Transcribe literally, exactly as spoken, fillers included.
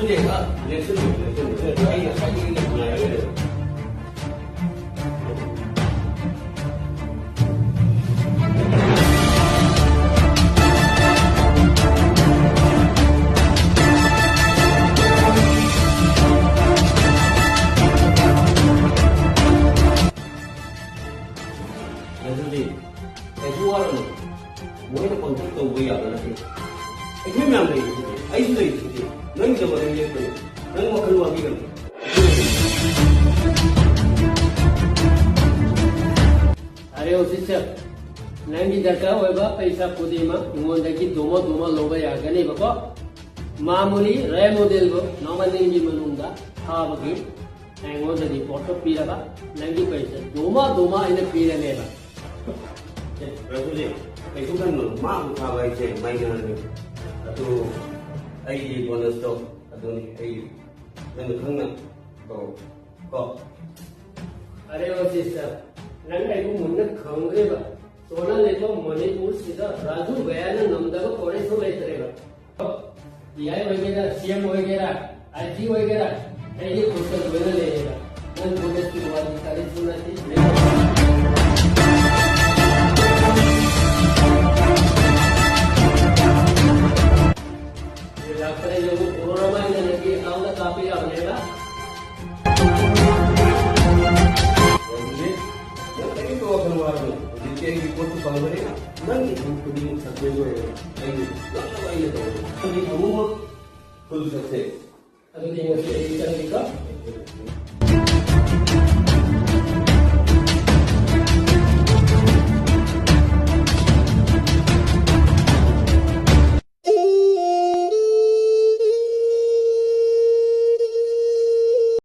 ꯂꯦꯞꯁꯤꯜꯂꯨ, ꯂꯦꯞꯁꯤꯜꯂꯨ꯫ ꯑꯩ ꯉꯁꯥꯏꯗꯒꯤ ꯉꯥꯏꯔꯒ ꯂꯩꯔꯦ꯫ ꯑꯗꯨꯗꯤ ꯀꯩꯁꯨ ꯋꯥꯔꯨꯅꯨ꯫ ꯃꯣꯏꯅ ꯄꯪꯇꯧ ꯇꯧꯕ ꯌꯥꯕ ꯅꯠꯇꯦ꯫ ꯑꯩꯈꯣꯏ ꯃꯌꯥꯝ ꯂꯩꯔꯤꯁꯤꯗꯤ, ꯑꯩꯁꯨ ꯂꯩꯔꯤꯁꯤꯗꯤ, ꯅꯪꯒꯤꯗꯃꯛ ꯑꯩ ꯂꯦꯞꯄꯅꯤ꯫ ꯅꯪ ꯋꯥꯈꯜ ꯋꯥꯕꯤꯒꯅꯨ꯫ ꯑꯔꯦ ꯑꯣꯐꯤꯁꯔ, ꯅꯪꯒꯤ ꯗꯔꯀꯥꯔ ꯑꯣꯏꯕ ꯄꯩꯁꯥ ꯈꯨꯗꯤꯡꯃꯛ ꯑꯩꯉꯣꯟꯗꯒꯤ ꯗꯣꯃꯣ ꯗꯣꯃꯣ ꯂꯧꯕ ꯌꯥꯒꯅꯦꯕꯀꯣ꯫ ꯃꯥꯃꯨꯂꯤ ꯔꯦ ꯃꯣꯗꯦꯜꯗꯣ ꯅꯣꯡꯃ ꯅꯤꯅꯤꯒꯤ ꯃꯅꯨꯡꯗ ꯐꯥꯕꯒꯤ ꯑꯩꯉꯣꯟꯗ ꯔꯤꯄꯣꯔꯠꯇꯣ ꯄꯤꯔꯕ, ꯅꯪꯒꯤ ꯄꯩꯁꯥ ꯗꯣꯃꯥ ꯗꯣꯃꯥ ꯑꯩꯅ ꯄꯤꯔꯅꯦꯕ꯫ ꯑꯦ, ꯔꯘꯨꯖꯤ, ꯀꯩꯁꯨ ꯈꯟꯒꯅꯨ, ꯃꯥꯕꯨ ꯐꯥꯕ ꯍꯥꯏꯁꯦ ꯃꯥꯏꯅꯔꯅꯤ꯫ ꯑꯗꯨ ꯑꯩꯒꯤ ꯕꯣꯅꯁꯇꯣ ꯑꯗꯨꯅꯤ, ꯑꯩ ꯅꯪꯅ ꯈꯪꯅ ꯇꯧ ꯀꯣ꯫ ꯑꯔꯦ ꯑꯣ ꯁꯤꯁꯇꯔ, ꯅꯪ ꯑꯩꯕꯨ ꯃꯨꯟꯅ ꯈꯪꯗ꯭ꯔꯦꯕ꯫ ꯁꯣꯅꯥ ꯂꯩꯕ ꯃꯅꯤꯄꯨꯔꯁꯤꯗ ꯔꯥꯖꯨ ꯒꯌꯥꯅ ꯉꯝꯗꯕ ꯀꯣꯂꯦꯖꯁꯨ ꯂꯩꯇ꯭ꯔꯦꯕ꯫ ꯄꯤ ꯑꯥꯏ ꯑꯣꯏꯒꯦꯔꯥ, ꯁꯤ ꯑꯦꯝ ꯑꯣꯏꯒꯦꯔꯥ, ꯑꯥꯏ ꯖꯤ ꯑꯣꯏꯒꯦꯔꯥ, ꯑꯩꯒꯤ ꯈꯨꯠꯇ ꯂꯣꯏꯅ ꯂꯩꯌꯦꯕ꯫ ꯅꯪ ꯀꯣꯂꯦꯖꯀꯤ ꯋꯥꯗꯤ ꯀꯔꯤꯁꯨ ꯅꯠꯇꯦ꯫ ꯂꯥꯛꯇ꯭ꯔꯦ, ꯌꯦꯡꯉꯨ, ꯀꯣꯔꯣꯅꯥ ꯃꯥꯏꯅ ꯅꯪꯒꯤ ꯑꯦꯀꯥꯎꯟꯗ ꯀꯥꯞꯄ ꯌꯥꯕꯅꯦꯕ꯫ ꯅꯪ ꯀꯔꯤꯝꯇ ꯋꯥꯈꯜ ꯋꯥꯔꯨꯅꯨ꯫ ꯍꯧꯖꯤꯛꯇꯤ ꯑꯩꯒꯤ ꯄꯣꯠꯇꯨ ꯐꯪꯕꯅꯤꯅ ꯅꯪꯒꯤ ꯊꯕꯛ ꯈꯨꯗꯤꯡꯃꯛ ꯁꯛꯁꯦꯁ ꯑꯣꯏꯔꯦ꯫ ꯑꯩꯒꯤ ꯉꯝꯅꯕ ꯑꯩꯅ ꯇꯧꯔꯦ꯫ ꯅꯪꯒꯤ ꯑꯃꯨꯛꯃꯛ ꯐꯨꯜ ꯁꯛꯁꯦꯁ꯫ ꯑꯗꯨꯗꯤ ꯉꯁꯤ ꯑꯩ ꯆꯠꯂꯒꯦꯀꯣ꯫